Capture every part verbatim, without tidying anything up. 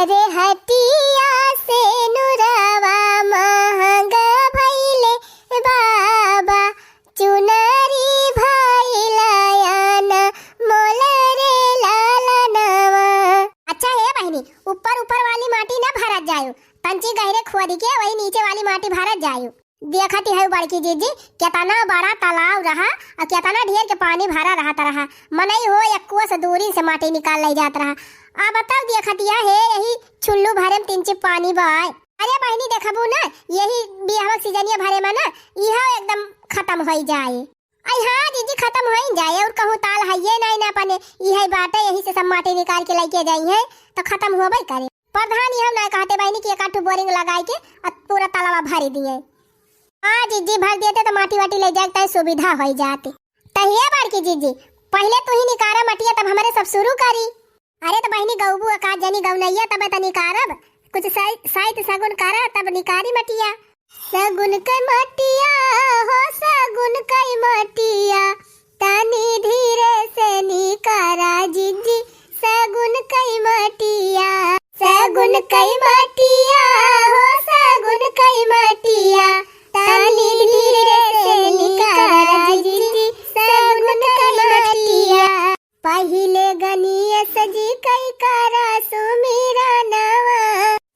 रे हटिया से नुरवा महंगा भइले बाबा, चुनरी भइला यान मोल रे लालनवा। अच्छा हे बहिनी, ऊपर ऊपर वाली माटी ना भरत जायो, तंची गहरे खोद के वही नीचे वाली माटी भरत जायो। देखत है बड़की जीजी, केतना बड़ा तालाब रहा और केतना ढेर के पानी भरा रहत रहा। मनई हो एक कोस दूरी से माटी निकाल ले जात रहा। अब तब देखत है हे यही चुल्लू भरे में तीन चिप पानी बाय। अरे बहिनी देखबू ना, यही बियाहवा के सीजनिया भरे में ना, इहो एकदम खत्म होई जाए। आई हाँ जीजी, खत्म होई जाए और कहूँ ताल हइये नाई ना अपने, इहे बाटे, यही से सब माटी निकाल के लइके जाई है तो खत्म होबे करे। प्रधान इहो ना कहते बहिनी कि एक आध ठो बोरिंग लगाई के आ पूरा तालाबा भरी दिए। हाँ जीजी, भर देते तो माटी वाटी ले जाए के तय सुविधा होई जाते। तहिए बड़की जीजी, पहिले तू ही निकारा मटिया तब हमरे सब शुरू करी। अरे तो बहिनी गौबू का जनी गौनैया तब त निकारब, कुछ साइ-, साइत सगुन करा तब निकारी मटिया। सगुन के मटिया हो सगुन के मटिया, तनी धीरे से निकारा जीजी, सगुन के मटिया। सगुन के मटिया हो सगुन के मटिया, तनी धीरे से निकारा जीजी, सगुन के मटिया। पहिले गणेश जी कई करा सुमिरनवा,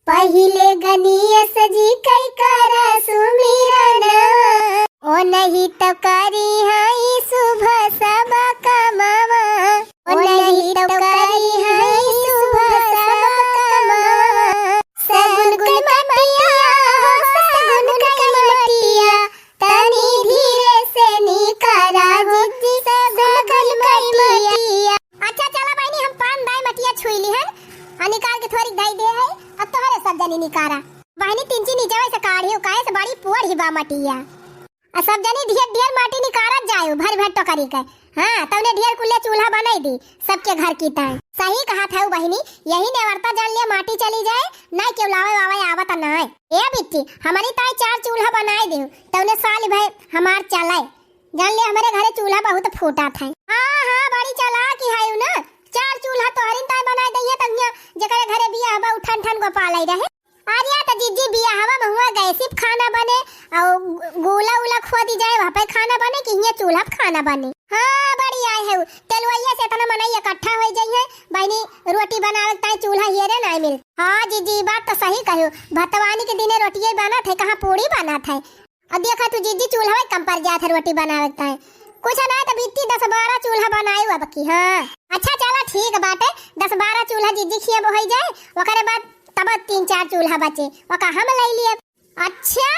पहिले गणेश जी कई करा सुमिरनवा। ओ नहीं तो करी हई शुभ सब कमवा, ओ नहीं तो करी हई शुभ सब कमवा। सगुन के मटिया हो सगुन के मटिया, तनी धीरे से निकारा जीजी सगुन के मटिया। अच्छा चला बहिनी, हम पान दाई मटिया छुई ली हन, आ निकाल के थोड़ी धई दे है। अब तोहरे सब जनी निकारा। बहिनी तिनची नीचे से काढ़ी, काहे से बड़ी पुअर ही बा मटिया। आ सब जनी ढेर ढेर माटी निकारत जायु भर भर टोकरी के। हाँ, तौने ढेर कुल्ले चूल्हा बनाई दी सबके घर की ताई। सही कहत है बहिनी, यही नेवरता जान लिया माटी चली जाए, ना केहू लावे वावे आवत ना है। ए बिट्टी, हमरी ताई चार चूल्हा बनाई देहु, तौने साल भर हमार चले। जान ले हमरे घरे चूल्हा बहुत फूटत है। हाँ हाँ, बड़ी चालाक ही है ना, चार चूल्हा तोहरिन ताई बनाई दइहे, तब हियाँ जेकरे घरे बियाह बा उ ठन ठन गोपाल आई रहे। अरे त जीजी बियाहवा में हुआ गैसी पे खाना बने और गोला उला खोदी जाए, वहाँ पे खाना बने कि हियाँ चूल्हा पे खाना बने। हाँ बड़ी आए है, तेलवैया से इतना मनई इकट्ठा हो जाई है बहिनी, रोटी बनावे के ताई चूल्हा हियरे नाई मिल। हाँ जीजी बात तो सही कहो, भतवानी के दिने रोटिये बनत है, कहाँ पूड़ी बनत है। अब देखा तू जीजी चूल्हा कम पड़ जात है रोटी बनावे के ताई। कुछ ना तो बिट्टी दस बारह चूल्हा बनायु अब की। हाँ अच्छा चला ठीक बाटे, दस बारह चूल्हा जीजी खिया हो जाए, ओकरे बाद तब तीन चार चूल्हा बचे, ओका हम ले लिए। अच्छा,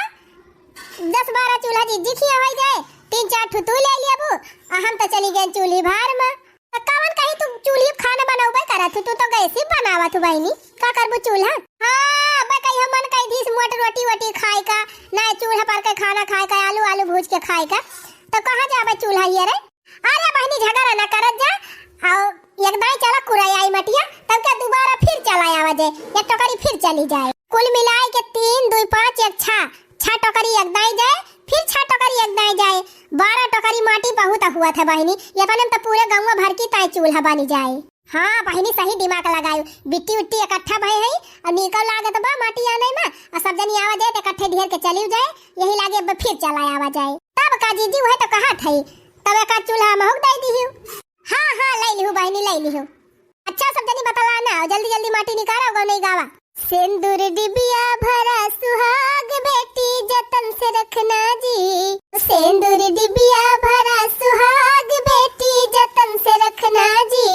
दस बारह चूल्हा जीजी खिया हो जाए, तीन चार ठो तू ले लियाबू, आ हम तो चली गए चूल्ही भार में। तो कवन कहीं तू चूल्ही पे खाना बनौबे करत हूँ, तू तो गैस ही बनावत हूँ बहिनी, का करबू चूल्हा? हाँ, अब कहीं मन कहीं धीस मोट रोटी वोटी खाए का, ना चूल्हा पर के खाना खाए का, आलू आलू भूज के खाए का, तो कहाँ जाबे चूल्हा ये रे? अरे बहिनी, झगड़ा ना करत जा, आओ एक दाई चला कुराई आई मटिया, तब क्या दोबारा फिर चला आवा जाए, एक टोकरी फिर चली जाए। कुल मिलाए के तीन, दुई, पाँच, एक, छह, छह टोकरी एक दाई जाए, फिर छह टोकरी एक दाई जाए, बारह टोकरी माटी बहुत हुआ था बहिनी, इतने में तो पूरे गौवा भर की ताई चूल्हा बनी जाए। हाँ बहिनी, सही दिमाग लगायु, बिट्टी उट्टी इकट्ठा भय है, और नीको लागत बा माटी आने में, और सब जनी आवा जाए तो इकट्ठे ढेर के चली जाए, यही लागे अब फिर चला आवा जाए। तब का जीजी, वह तो कहा था, तब एक आध चूल्हा महूक दे दी हूँ। हाँ, हाँ, ले लिहू बहिनी, ले लिहू। अच्छा, सब जनी बतला ना, जल्दी, जल्दी माटी निकाला, गो नहीं गावा। सेंदूर डिबिया भरा सुहाग बेटी जतन से रखना जी। सेंदूर डिबिया भरा सुहाग बेटी जतन से रखना जी।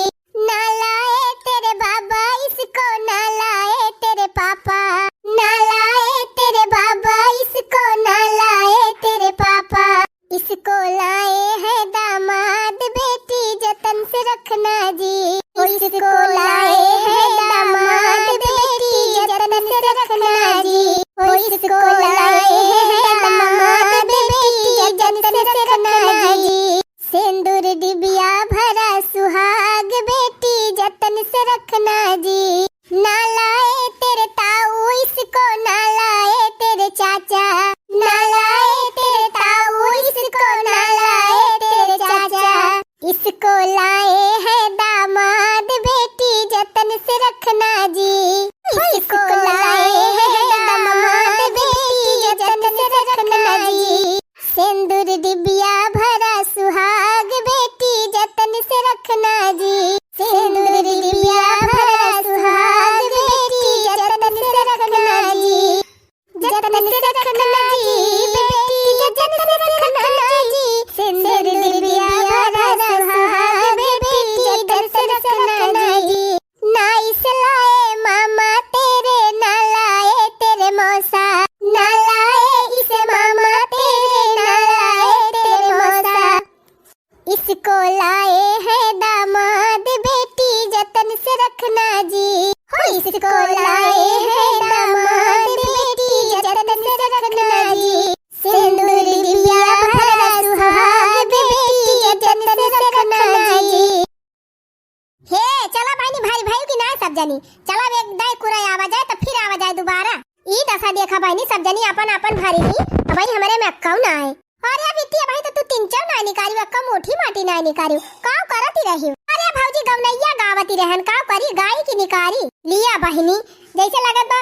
ना लाए तेरे बाबा इसको, ना लाए तेरे पापा। ना लाए तेरे बाबा इसको, ना लाए तेरे पापा। इसको लाए हैं दामाद बेटी जतन से रखना जी। इसको लाए हैं दामाद बेटी जतन से रखना जी। इसको लाए हैं दामाद बेटी जतन से रखना जी। इसको लाए हैं दामाद बेटी जतन से रखना जी, सिंदूर बिटिया भरा सुहाग बेटी जतन से रखना जी। हे, चला बहिनी, भारी भइउ कि नाहीं सब जनी? चला, एक दाई कुरा आवा जाए, त फिर आवा जाए दुबारा। ई दसा देखा बहिनी, सब जनी आपन आपन भरी ली, अबहीं हमरे में अक्कउ नाहीं। अरे बिटिया, अबहीं त तू तीन चार नाहीं निकारिउ, अक्कउ मोठी माटी नाहीं निकारिउ, काउ करती रहिउ? अरे भौजी, गवनइया गावती रहन, काउ करी, गाई कि निकारी? लिया बहिनी, जइसे लगत बा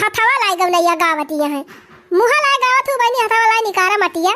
हथवा लाइ गवनइया गावती हैं, मुँहा लाइ गावत हू बहिनी, हथवा लाइ निकारा मटिया।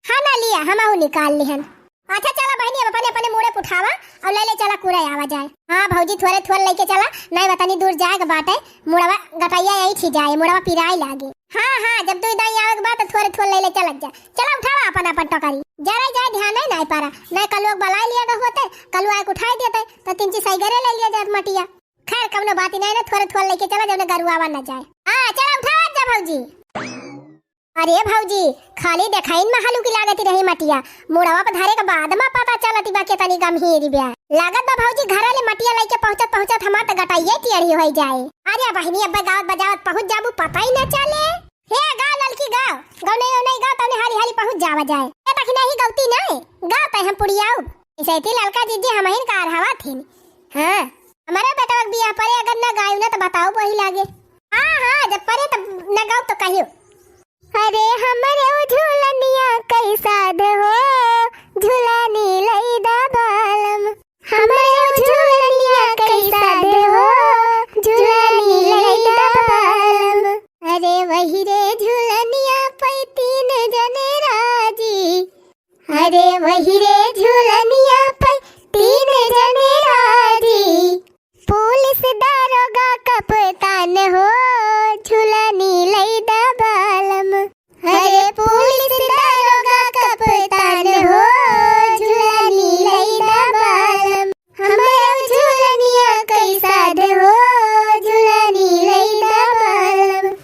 हाँ ना लिया, हमहू निकाल लिहन। अच्छा चला बहिनी, अब अपने अपने मुड़े पुठावा अउर लइ लइ चला कुरा आवा जाए। हाँ भौजी, थोरे थोर लइके चला, नाहीं बा तनी दूर जाए के बाटे, मुड़वा गटइया यही थी जाए, मुड़वा पिराए लागे। हाँ हाँ, जब दुइ दाई आवे के बा त थोरे थोर लइ लइ चलत जा। चला उठावा अपन अपन टोकरी, जरा जाए ध्यान नाहीं पारा, नाहीं कलुआ के बलाइ लिया गा होते, कलुआ आए के उठाइ देते, त तीन चीज सही घरे लइ लिया जात मटिया। खैर कउनो बात ही नाहीं ना, थोरे थोर लइके चला, जउने गरुआवा न जाए। हाँ चला उठावा जा भौजी। अरे भौजी, खाली देखाइन में हलुकी लागत रही मटिया, मुड़वा पे धरे के बाद में पता चलत बा केतनी गम्हीर बा। लागत बा भौजी, घरा ले मटिया लइके पहुँचत पहुँचत हमार त गटइये टेढ़ी होइ जाए। अरे बहिनी, अब्बे गावत बजावत पहुँच जाबू, पता ही न चले। हे गाव ललकी गाव, गवनई गवनई गाव, तउने हाली हाली पहुँच जावा जाए। ए तखिने ही गवती नाहीं, गाव तै हम पुड़ियाउब। इसे थी ललका जिज्जी हमहिन कार हवा थिन। हाँ, हमरे बेटवा के बियाह परे अगर न गायू ना त बताउब वही लागे। हाँ हाँ, जब परे तब न गाउब त कहियो। अरे हमरे उ झुलनिया कइ साध हो, झुलनी लइ दा बालम। हमरे उ झुलनिया कइ साध हो, झुलनी लइ दा बालम। अरे वही रे झुलनिया पइ तीन जने राजी, अरे वही रे झुलनिया पइ तीन जने राजी। पुलिस दारोगा कप्तान हो, झुलनी लइ दा बालम। अरे पुलिस दारोगा कप्तान हो, झुलनी लइ दा बालम। हमरे झुलनिया कइ साध हो, झुलनी लइ दा बालम।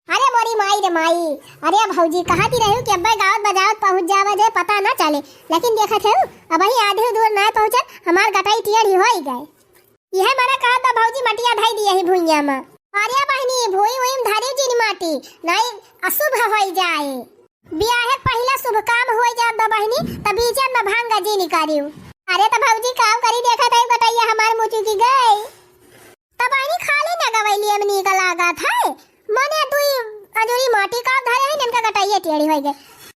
अरे मोरी माई रे माई, अरे भौजी, कहती रहिउ कि अब्बे गावत बजावत पहुँच जावा जे, पता न चले, लेकिन देखत हउ, अबहीं आधे दूर नाहीं पहुँचल, हमार गटई टेढ़ी होइ गए। इहे मना कहत बा भौजी, मटिया धइ दिया ही भुइयाँ में। अरे बहिनी, भुई उई में धरिउ जिन माटी, नाहीं अशुभ होइ जाए। बियाहे पहिला शुभ काम होइ जात बा बहिनी, त बीचे में भांगा जिन करिउ। अरे त भौजी, काउ करी, देखत हउ गटइया हमार मुचुकी गइ। त बहिनी खाली न गवइली एमनी का लागत है, मने दुई अजूरी माटी का धरे है, इनका गटइये टेढ़ी होइ गए।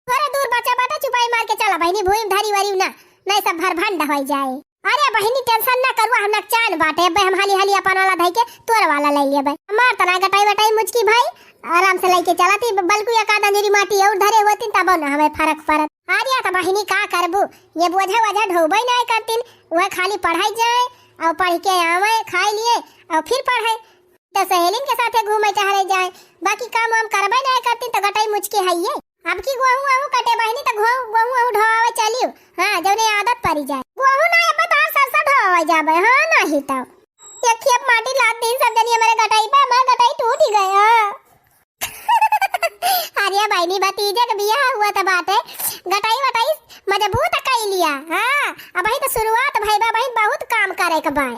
थोरे दूर बचा बाटे, चुपाई मार के चला बहिनी, भुई में धरी वरी ना, नाहीं सब भर भंड होइ जाए। अरे बहिनी tension ना करुआ, हम नकचान बाटे, अब्बे हम हाली हाली अपन वाला धइ के तोर वाला लइ लेबे। हमार त ना गटई वटई मुचकी भाई, आराम से लइके चलती, बल्कु एक आध अंजूरी माटी अउर धरे होती तबो ना हमें फरक पड़त। अरे त बहिनी का करबू, ये बोझा वोझा ढोबे ना करतीन, वह खाली पढ़ाई जाए अउर पढ़ के आवे, खाइ लिए अउर फिर पढ़े। त सहेलिन के साथे घूमे टहरे जाए, बाकी काम वाम करबे नाहीं करतीन त गटई मुचकी हइये। अब की गोहूँ वाहूँ कटे बहिनी त गोहूँ, गोहूँ वाहूँ ढोवावे चलिउ। हाँ, जउने आदत परी जाए। गोहूँ नाहीं, अब तोहार सरसों ढोवावे जाबे। हाँ, नाहीं तउ। एक खेप माटी लाद दीन सब जनी हमरे गटई पे, हमार गटई टूटी गए। अरे बहिनी, भतीजे के बियाह हुआ त बाटे, गटई वटई मजबूत कइ लिया। हाँ, अबहीं त शुरुआत भई बा, अबहीं बहुत काम करे के बा।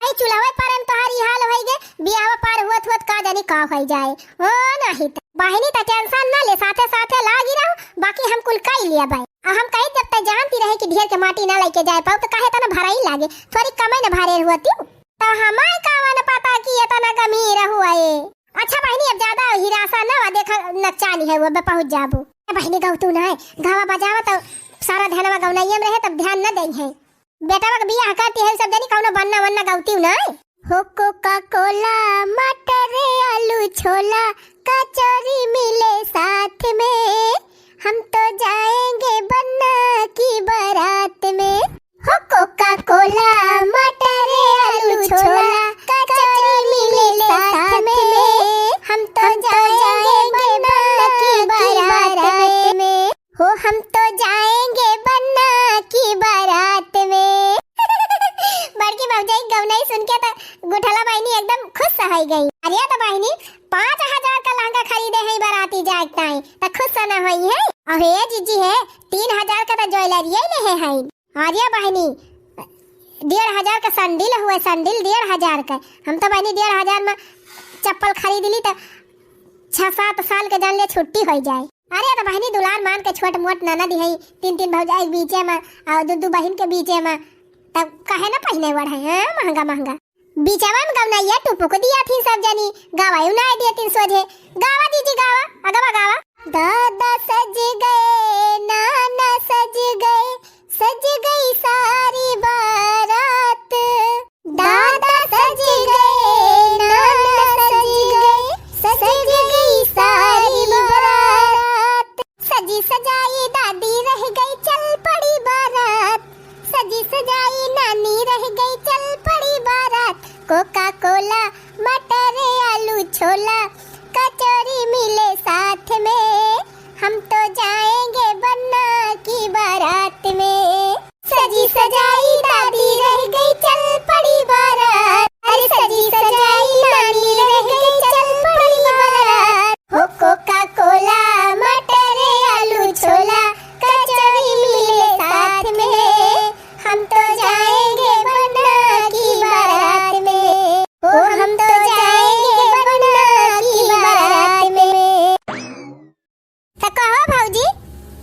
ए चुलहवे पर में तोहार ई हाल होइ गए, बियाहवा पार हुअत हुअत का जानी का होइ जाए। ओ नाहीं त बहिनी त tension ना ले, साथे साथे लागी रहू, बाकी हम कुल कइ लिया बाई। आ हम कही जब तक जानती रहे कि ढेर के माटी ना लइके जाए पाऊ त काहे तना भराई लागे, थोरी कमे न भरे हुअती। त हमार कावा न पता कि एतना गम्हीर हुआ ए। अच्छा बहिनी, अब ज्यादा हिरासा ना हुआ, देखा नकचानी है वो, अब पहुँच जाबू। ए बहिनी गौ तू ना है, गावा बजावा त सारा ध्यानवा गौनइये में रहे, तब ध्यान न देइ है। बेटवा के बियाह करती है, सब जनी कौनो बन्ना वन्ना गौती ना। हो कोका कोला, मटर, आलू, छोला, कचौरी मिले साथ में, हम तो जाएंगे बन्ना की बारात में। हो कोका कोला, मटर, आलू, छोला, कचौरी मिले साथ में, हम तो जाएंगे बन्ना की बारात में। हो हम तो जाएंगे बन्ना की बारात में। बड़की भौजाई गौनई सुन के त गुठला बहिनी एकदम खुश होइ गई। अरे त बहिनी, पाँच हजार का लहंगा खरीदे हैं बाराती जाए ताई, त खुश ना होई है? अरे जीजी है, तीन हजार का त ज्वेलरी ही लेहे हैं। अरे बहिनी, डेढ़ हजार का सैंडल हुए, सैंडल डेढ़ हजार का। हम तो बहिनी डेढ़ हजार में चप्पल खरीद ली तो छह सात साल के जान ले छुट्टी होइ जाए। अरे तो बहिनी दुलार मान के छोट मोट ननद है, तीन तीन भौजाई के बीचे में और दू दू बहिन के बीचे में, तब काहे ना पहिने ओढ़े हैं महंगा महंगा। बीचवा में गवनैया टुपुक दिया थी सब जनी, गावा यू ना दिया तीन सोझे। गावा दीदी गावा, अगवा गावा। दादा सज गए, नाना सज गए, सज गई सारी बारात। दादा सज गए, नाना सज गए, सज गई सारी बारात। सजी सजाई दादी रह गई, चल पड़ी बारात। सजी सजाई नानी रह गई, चल पड़ी बारात। कोका कोला, मटर, आलू, छोला, कचौरी मिले साथ में, हम तो जाएंगे बन्ना की बारात में। सजी सजाई दादी रह गई, चल पड़ी बारात। अरे सजी सजाई नानी रह गई, चल पड़ी बारात। हो कोका कोला, मटर, आलू, छोला, कचौरी मिले साथ में, हम तो जाएंगे बन्ना की बारात में। ओ हम तो जाएंगे बन्ना की बारात में। त कहो भौजी,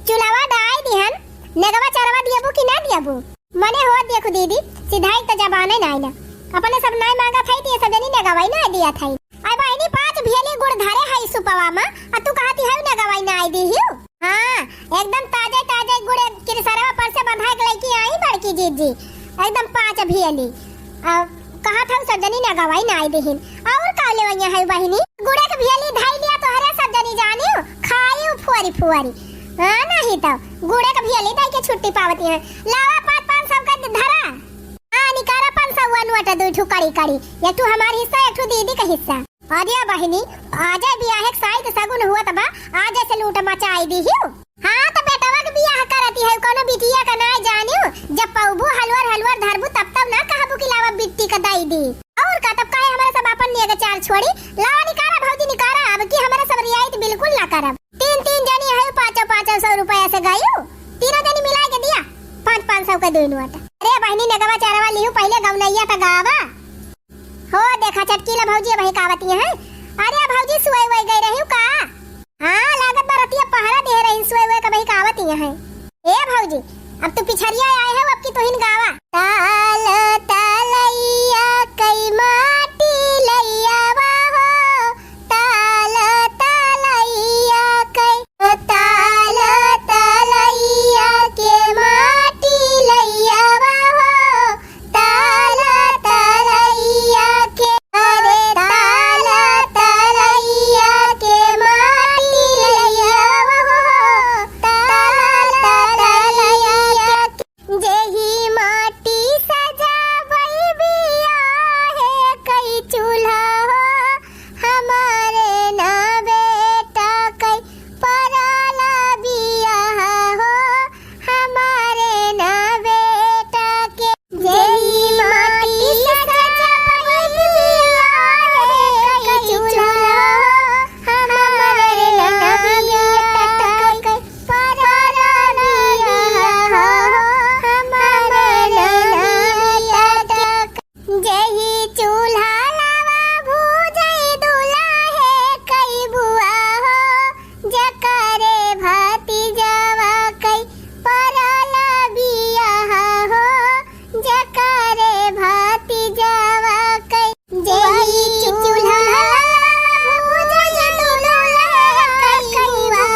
चुलावा डाई दिहन, नेगवा चरवा दियबू कि ना दियबू? मने हो देखू दीदी, सिधाई त जबाने नाई ना। अपने सब नाई मांगत है, त ये सब जनी नेगवा ही नाई दिया था। आई बहिनी पाँच भेली गुड़ धरे है सुपवा में, आ तू कहती है नेगवा ही नाई दी हियो। हाँ, एकदम ताजे ताजे गुड़े किरसरवा पर से बंधा के लइके आई बड़की जीजी, एकदम पाँच भेली। आ, कहा था सब जनी नेगवा ही नाई दिहिन। और का लेवैया है बहिनी? गुड़े के भेली धाई लिया तोहरे सब जनी जानियो, खाइयो फुआरी फुआरी। हाँ, नहीं तो गुड़े के भेली धाई के छुट्टी पावती है। लावा पाँच पाँच सौ का धरा। हाँ, निकारा पाँच सौ वा नोट, दो ठू कड़ी कड़ी, एक ठू हमार हिस्सा, एक ठू दीदी का हिस्सा। अरे बहिनी, आजे बियाहे के साइत सगुन हुआ तबा, आजे से लूट मचाई दी हियो। हाँ, तो बेटवा के बियाह करती है, कोनो बिटिया का ना जानियो। जब पौबू हलवर हलवर धरबू, तब तब ना कहबू कि लावा बिट्टी का दई दी। और का, तब काहे हमारे सब अपन नियत चाल छोड़ी? लावा निकारा भौजी निकारा, अब की हमारे सब रियायत बिल्कुल ना करब। तीन तीन जनी है, पाँचों पाँचों सौ रुपया से गयू, तीनों जनी मिला के दिया पाँच पाँच सौ के दो नोट। अरे बहिनी नेगवा चरवा लिहू, पहिले गवनैया त गावा। हो देखा चटकीला भौजी अबही का आवती है। अरे भौजी सुए वए गई रही का? हाँ, लागत बा रतिया पहरा दे रही, सुए वए का अबही का आवती है। ए भौजी, अब तू पिछरिया आए है, अब की तुहिन गावा। ताल तलैया कई माटी लैया वा हो, ताल तलैया कई, ताल तलैया के माटी लैया वा हो, ताल तलैया के, अरे ताल तलैया के माटी लैया हो, ताल तलैया के। जेही माटी सजावै बियाहे कई चूल्हा हो, हमारे ना बेटा कई परला बियाह हो, हमारे ना बेटा के। जेही माटी सजावै बियाहे कई चूल्हा हो, हमारे ना बेटा कई परला बियाह हो, हमारे ना बेटा के। जेही चूल्हा लावा भूजै दुलाहे कई बुआ हो, जकरे भतीजवा कई परला बियाह हो, जकरे भतीजवा कई। जेही चूल्हा लावा भूजै दुलाहे कई बुआ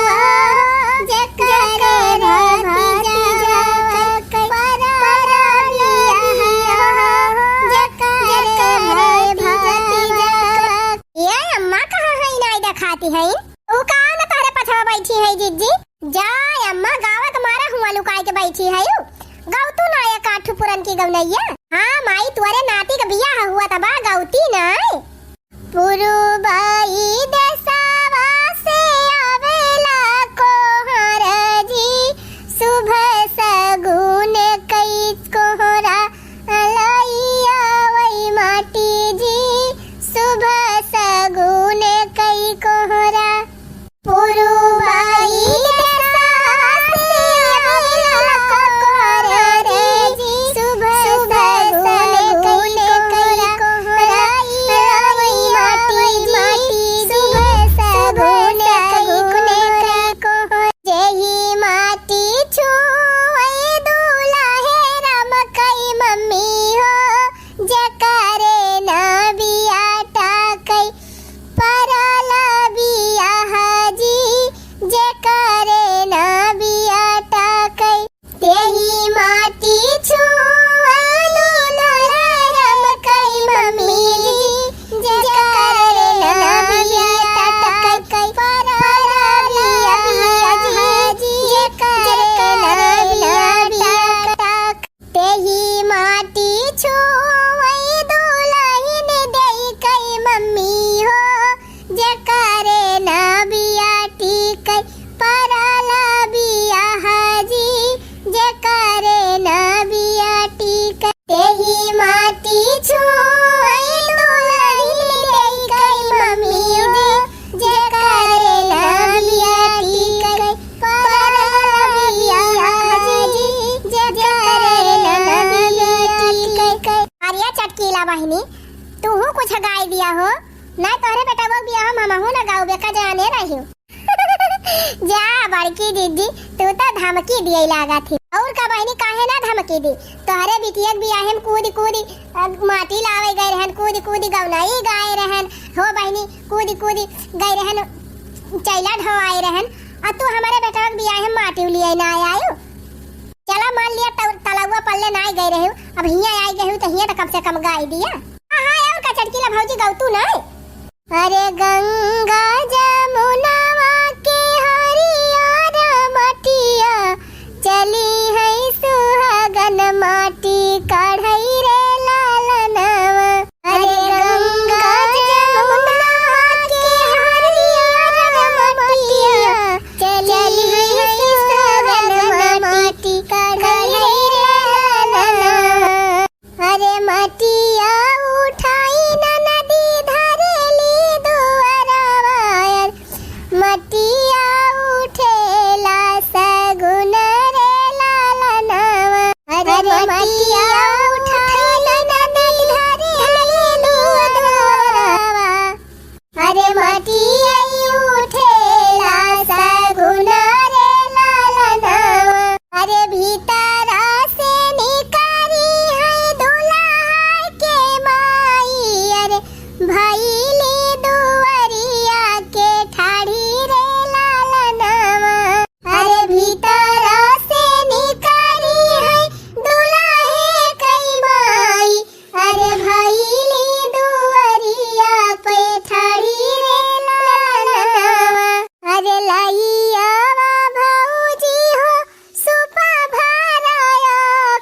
हो, जकरे भतीजवा कई परला बियाह हो, जकरे भतीजवा। ए अम्मा, कहाँ है नाई देखाती है? ऊ का न तोहरे पछवा बैठी है जिज्जी? जा अम्मा, गावा के मारा हुआ लुकाई के बैठी है। ऊ गौतू ना एक आठ पुरन की गवनैया। हाँ माई, तोरे नाती का बियाह हुआ तबा गौती ना। पुरुबाई देसावा से आवेला कोहर जी, शुभ सगुन कई कोहरा लैया वै माटी जी, शुभ सगुन कई कोहरा। पुरुबाई देसावा से आवेला कोहर जी, शुभ सगुन बियाह हो, ना तोहरे बेटवा के बियाह में हमहू ना गाउबे का जाने रही। जा बड़की दीदी, तू तो धमकी दिए लागत ही। और का बहिनी, काहे ना धमकी दी? तोहरे बिटिया के बियाहे में कूद कूद, अ, माटी लावे गए रहन, कूद कूद गवनाई गाए रहन। हो बहिनी, कूद कूद गए रहन, चैला ढोआए रहन। आ तू हमारे बेटवा के बियाहे में माटी लिए ना आयो। चला मान लिया, तौ-, तलौआ पल्ले ना गए रहे, अब हियाँ आई गए हो तो हियाँ तो कम से कम गाई दिया। हाँ, हाँ, और का चटकीला भौजी गौतू ना? अरे गंगा जमुनवा के हरियर मटिया, चली है सुहागन माटी कढ़ई रे लालनवा। अरे गंगा जमुनवा के हरियर मटिया, चली है सुहागन माटी कढ़ई रे लालनवा। अरे मटिया उठाई ननदी धरेली दुअरवा, अरे मटिया उठेला सगुन रे लालनवा। अरे मटिया उठाई ननदी धरेली दुअरवा। अरे मटिया उठेला सगुन रे लालनवा। अरे भीतरा से निकारी है दुल्हा के माई, अरे भइली दुअरिया के ठाढ़ी रे लालनवा। अरे भीतरा से निकारी है दुल्हे कई माई, अरे भइली दुअरिया पे ठाढ़ी रे लालनवा। अरे लइयावा भौजी हो सुपा भराया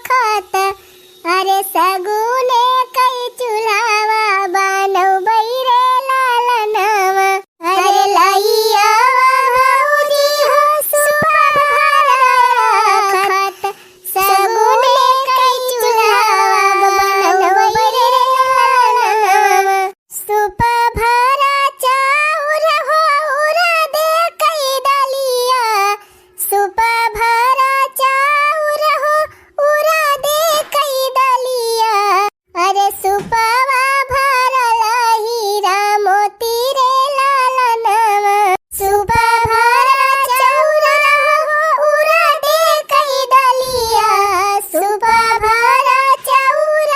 खत, अरे सगुने कई चूल्हावा बनौबै रे लालनवा। अरे लइयावा भौजी हो सुपा भराया खत, सगुने कई चूल्हावा बनौबै रे लालनवा। सुपा भरा चाउर हो उरद कई दलिया, सुपा भरा चाउर हो उरद कई दलिया। अरे सुपवा भरल हीरा मोती रे लालनवा। सुपा भरा चाउर हो उरद कई दलिया, सुपा भरा चाउर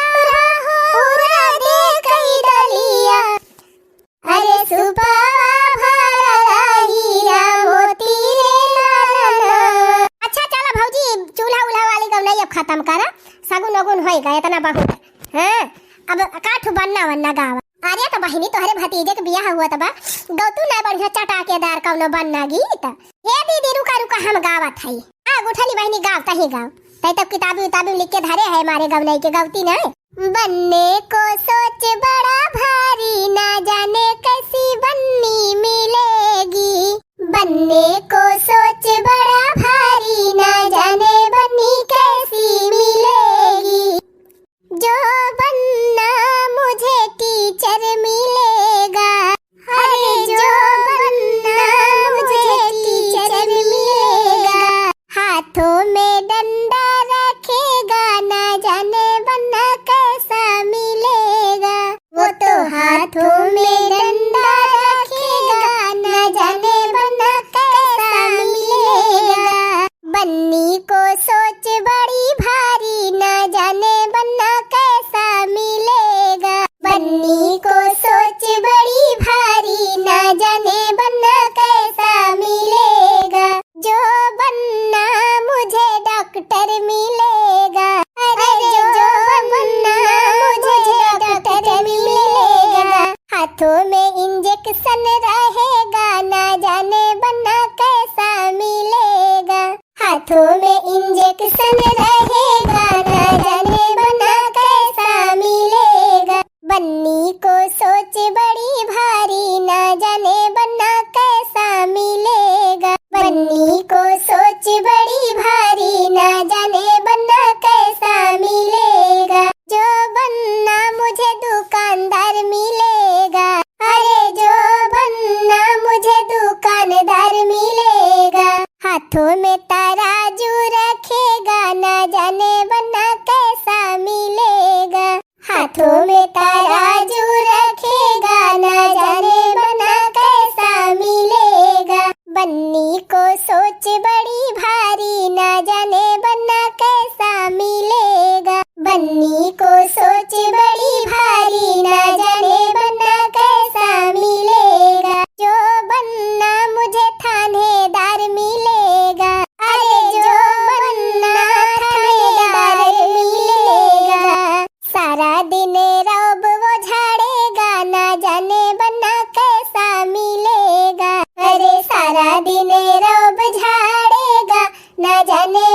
हो उरद कई दलिया। अरे सुपवा भरल हीरा मोती रे लालनवा। अच्छा चला भौजी, चूल्हा उल्हा वाली गवनई अब खतम करा, सगुन उगुन होइगा, एतना बहुत है। हाँ, अब काठू बन्ना वन्ना गावा। अरे तो बहिनी, तोहरे भतीजे के बियाह हुआ त बा, गौतू ना बढ़िया चटाकेदार कौनो बन्ना गीत। हे दीदी, रुका रुका, हम गावत हई। आ गुठली बहिनी, गाव, तही गाव, तै तब किताबी उताबी लिख के धरे है मारे गवनई के, गौती नहीं। बन्ने को सोच बड़ा भारी, ना जाने कैसी बन्नी मिलेगी। बन्ने को सोच बड़ा भारी, ना जाने बन्नी कैसी मिलेगी। जो बन्ना मुझे टीचर मिलेगा, अरे जो बन्ना मुझे टीचर मिलेगा, हाथों में डंडा रखेगा, ना जाने बन्ना कैसा मिलेगा। वो तो हाथों में डंडा रखेगा, ना जाने बन्ना कैसा मिलेगा। बन्नी को सोच बड़ी भारी, ना जाने बन्ना कैसा मिलेगा। बन्नी को सोच बड़ी भारी, ना जाने बन्ना कैसा मिलेगा। जो बन्ना मुझे डॉक्टर मिलेगा, अरे जो बन्ना मुझे डॉक्टर मिलेगा। हाथों में इंजेक्शन रहेगा, ना जाने बन्ना कैसा मिलेगा। हाथों में इंजेक्शन रहेगा, ना जाने बन्ना कैसा मिलेगा। बन्नी को सोच बड़ी भारी, ना जाने बन्ना कैसा मिलेगा। बन्नी को सोच बड़ी भारी, ना जाने बन्ना कैसा मिलेगा। जो बन्ना मुझे दुकानदार मिलेगा, अरे जो बन्ना मुझे दुकानदार मिलेगा। हाथों में तराजू रखेगा, ना जाने बन्ना कैसा मिलेगा। हाथों में तराजू रखेगा, जने